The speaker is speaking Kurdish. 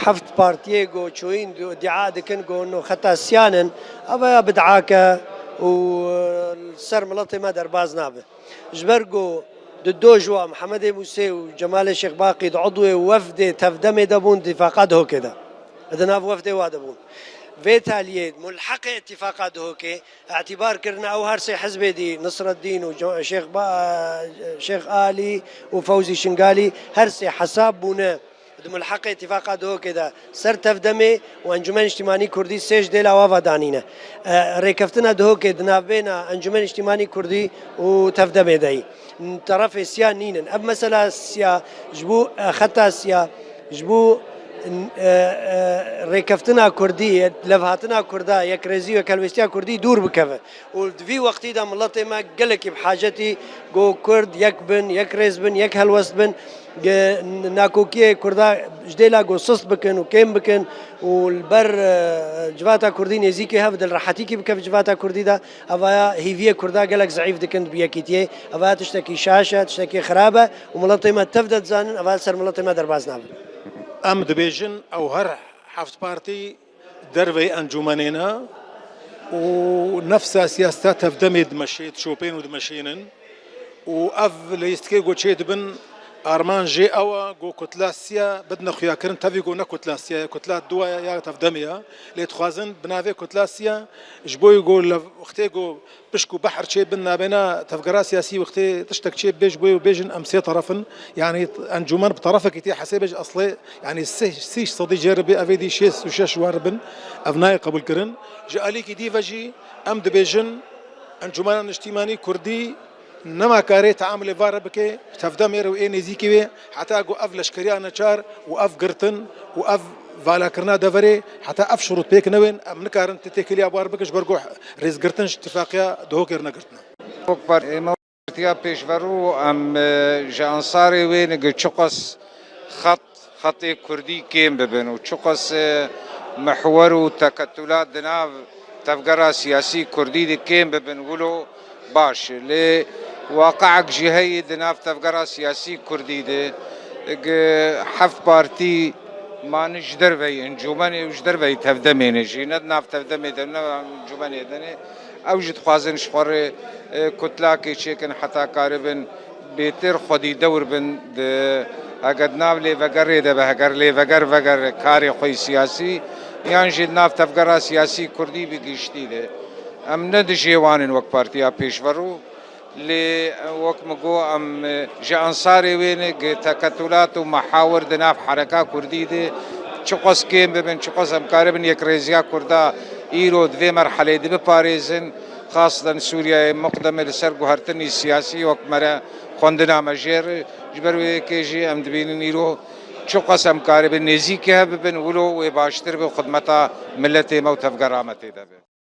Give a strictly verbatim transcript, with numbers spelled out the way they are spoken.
Heft partiyê ku çûyîn du-, dîa dikin ku no xeta siyan in, eva ya bid'ak e û li ser miletê me derbaz nabe. Ji ber ku di do ji wan Mihemedê Mûsê û Cemalê Şêx Baqî di udwê wefdê Tevdemê de bûn, tîfaqa Dihokê de. Di nav wefdê wa de bûn. Vê taliyê mulheqê tîfaqa Dihokê, îtîbar kirine ew her sê hizbê dî, Nisreddîn û Ce-, Şêx Ba-, Şêx Alî û Fewzî Şingalî, her sê hesab bûne di mulheqê tîfaqa Dihokê de ser Tevdemê û Encûmen Niştîmanî Kurdî sê ji dêla wa ve danîne. E, rêkeftina Dihokê di navbêna Encûmen Niştîmanî Kurdî û Tevdemê de yî. Terefê siya nînin. Ev mesela siya ji bo, e, xeta siya, ji bo, e, e, rêkeftina Kurdî, levhatina Kurda, yekrêzî û yekhelwêstiya Kurdî dûr bikeve. Û di vî wextî de miletê me gelekî bi hacetî ku Kurd yek bin, yek rêz bin, yek helwest bin, ge-, nakokiyê Kurda ji dêla ku sist bikin û kêm bikin û li ber, e, civata Kurdî nêzîkî hev, di li rehetîkî bike bi civata Kurdî de, evaya hîviyê Kurda gelek zeîf dikin bi yekîtiyê. Evaya tiştekî şaş e, tiştekî xirab e û miletê me tev de dizanin, evaya li ser miletê me derbas nabe. Em dibêjin ew her heft partî derveyî encûmenê ne û nefsa siyaseta Tevdemê dimeşê, dişopên û dimeşênin û ev leyîstikê ku çê dibin, armanc jê ew e ku kutla siya bidine xuyakirin, tevî ku ne kutla siya ye, kutla duwa ya Tevdemê ye. Lê dixwazin bi navê kutla siya ji bo ku li wextê ku pişk û behr çê bin nabêna tevgera siyasî wextê tiştek çê bibe ji bo bêjin em sê teref in. Yanî encûmen bi terefekî tê hesêbe ji eslê, yanî sê, sî sedî jê re bê, evê dî şêst û şeş war bin. Ev nayê qebûlkirin. Ji alîkî dî ve jî em dibêjin Encûmena Niştîmanî Kurdî nema karê teamulê va re bike, bi Tevdemê re û ê nêzîkî wê, heta ku ev leşkeriya neçar û ev girtin û ev valakirina deverê, heta ev şurût pêk newên, em nikarin tê-, têkiliya bar bikin, ji ber ku rêzgirtin ji tifaqiya Dihokê re negirtine. Wek par-, ême Partiya Pêşverû em, e, ji ensarê wê ne ku çiqas xet, xetê Kurdî kêm bibin û çiqas, e, mihwer û teketulat di nav tevgera siyasî Kurdî de kêm bibin, wilo baş e. Lê waqiek jî heye di nav tevgera siyasî Kurdî de, e, heft partî mane ji derveyî encûmenê û ji derveyî Tevdemê ne jî, ne di nav Tevdemê de, ne encûmenê de ne. Ew jî dixwazin ji xwe re, e, kutlakê çêkin heta karibin bêtir xwedî dewr bin di, heger di nav lêvegerê de be, heger lêveger veger karê xwe yê siyasî, yan jî di nav tevgera siyasî Kurdî bi giştî de. Em ne dijê wan in wek Partiya Pêşverû, lê wek min got, em, e, ji ensarê wê ne, gi teketulat û mehawir di nav hereka Kurdî de çiqas kêm bibin, çiqas em karibin yekrêziya Kurda îro di vê merhelê de biparêzin. Xaseten Sûriyeyê miqdemê li ser guhertinî siyasî wek mere xwendina me jê re. Ji ber wê yekê jî em dibînin îro çiqas em karibin nêzîkî hev bibin, wilo wê baştir be û xidmeta miletê me û tevgera me tê de be.